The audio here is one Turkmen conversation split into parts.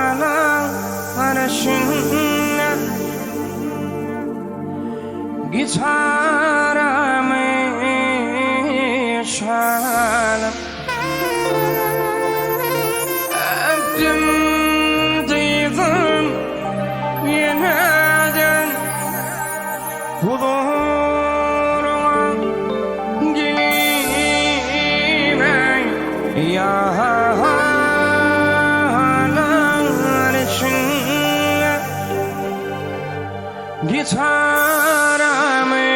Ýanar içinde Gitaramy çalyp Öpdüm dyzym ýene-de Huzuryňa girmeý Ýanar içinde Gitaramy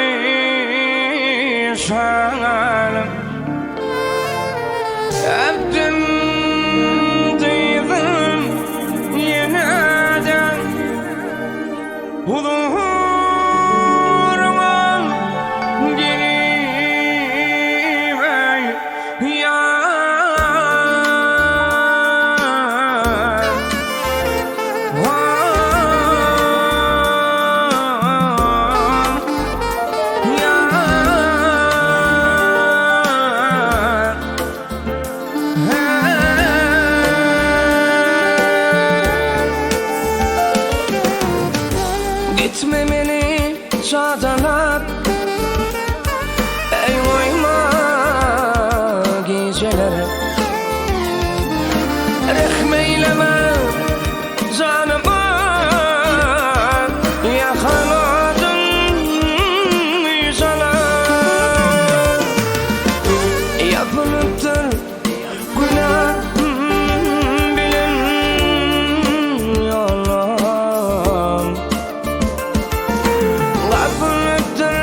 çalyp Öpdüm dyzym ýene-de Huzuryňa girmeý ýar. Gitme meni çadalap Ey goýma gijeler Rehm eýleme janyma Ýakaladyň jana Ýapylypdyr günä bilen ýolum Gapylypdyr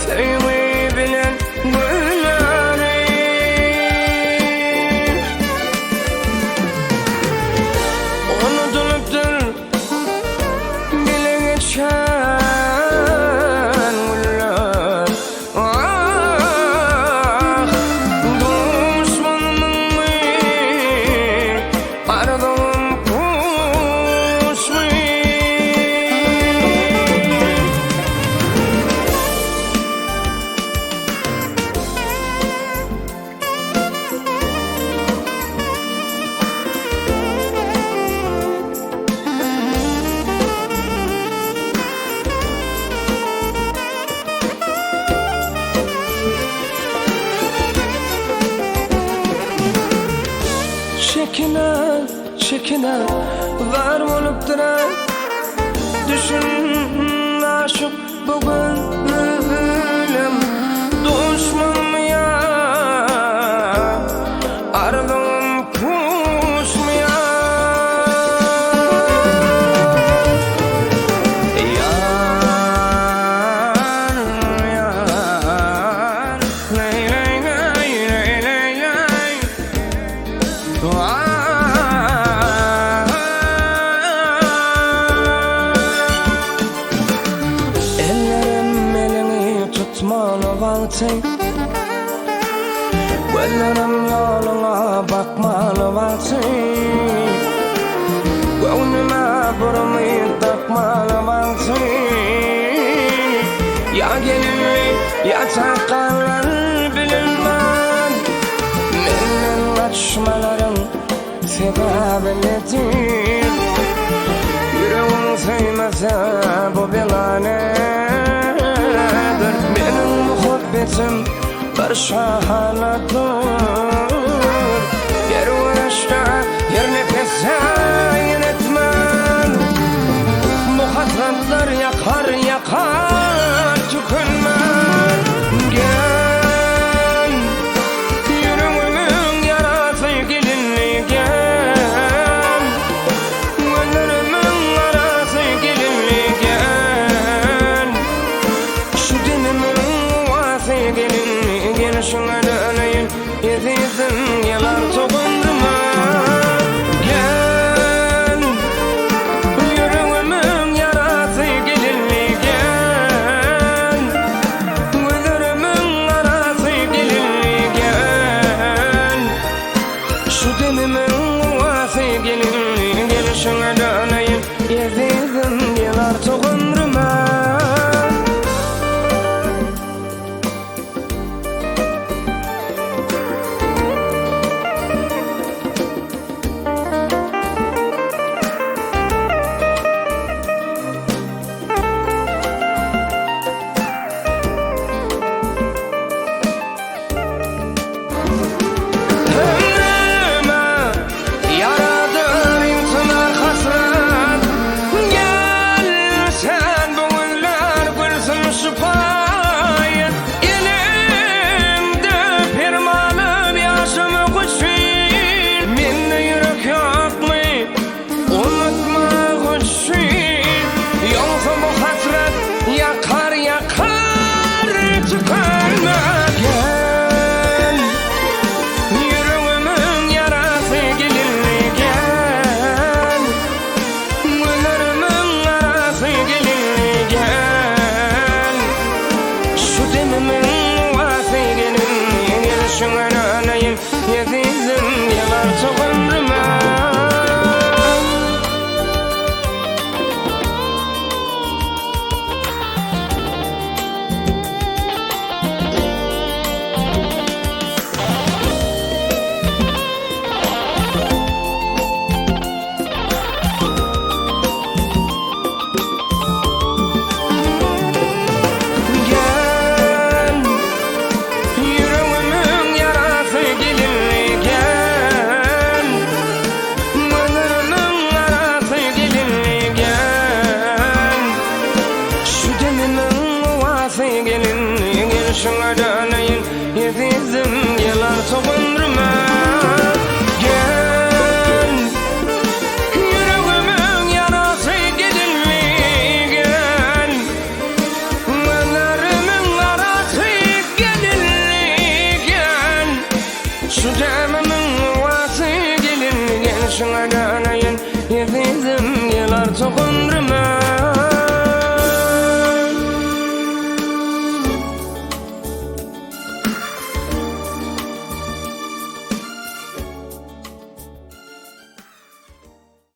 söýgi bilen günäni Unudylypdyr bile geçen günler Ah, duşmanymmy, arzuwym puşmy? Çekine, çekine zar bolupdyr Düşün aşyk bu gönlüm Duşmanmy ýa arzuwym puşmy ýa Ýar, ýar, leý, leý, leý, leý, leý, leý. Ellerim eliňi tutmaly wagty Gözlerim ýoluňa bakmaly wagty Göwnüme bir umyt dakmaly wagty Ýa gelinli ýa takgalar bilinmän Menden gaçmalaryň sebäbi nedir? Ýüregiň söýmese bu bela nedir? Meniň muhabbetim bir şahanadyr Her görüşde, her nepesde ýenetmän Bu hasratlar ýakar, ýakar tükenmän Gel, ýüregimiň ýarasy gelinli gel Gözlerimiň arasy gelinli gel Şu demimiň guwasy gelinli Gelşiňe döneýin ezizim gel artyk ömrüme Gel, ýüregimiň ýarasy gelinli gel Gözlerimiň arasy gelinli gel Şu demimiň guwasy gelinli Gelşiňe döneýin ezizim gel artyk ömrüme. Ezizim gel artyk ömrüme. Gel, ýüregimiň ýarasy gelinli gel. Gözlerimiň arasy gelinli gel. Şu demimiň howasy gelinli gel. Şuňa döneýin ezizim gel artyk ömrüme. Gel, ýüregimiň ýarasy gelinli gel. Gözlerimiň arasy gelinli gel. Şu demimiň howasy gelinli gel. Şuňa.